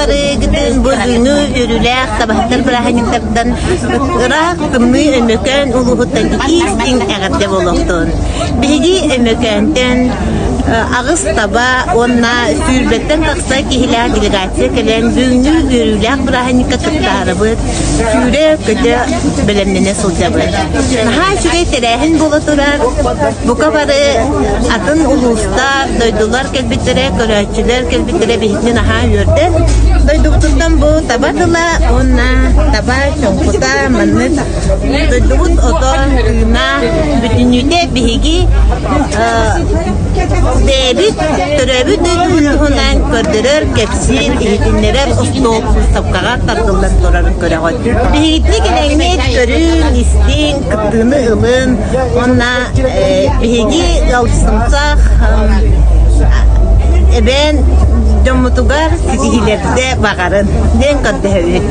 барыгытын бу бүгүҥҥү үөрүүлээх табаһыттар бырааһынньыктардан ыраах тымныы Өймөкөөн улууһуттан итии-истиҥ эҕэрдэ буолуохтун. Биһиги Өймөкөөнтөн аҕыс таба уонна сүүрбэттэн тахса киһилээх делегация кэлэн бүгүҥҥү үөрүүлээх бырааһынньыкка кыттаарыбыт, сүүрэ-көтө бэлэмнэнэ сылдьабыт. Наһаа үчүгэй тэрээһин буола турар. Бука бары атын улуустар, дойдулар кэлбиттэрэ, көрөөччүлэр кэлбиттэрэ биһигини наһаа үөрдэр. Дойдубутуттан бу таба тыла уонна таба чоҥкута маннык дойдубут ото тыына бүтүннүүтэ биһиги бэйэбит төрөөбүт дойдубут туһунан көрдөрөр, кэпсиир, иһитиннэрэр остуол быыстапкаҕа тардыллан турарын көрөҕүт. Биһигитини кэлэҥҥит көрүҥ, истиҥ, кыттыыны ылын уонна биһиги ыалдьытымсах эбээн дьоммутугар ситиһиилэрдэ баҕарын диэн көрдөһөбүт.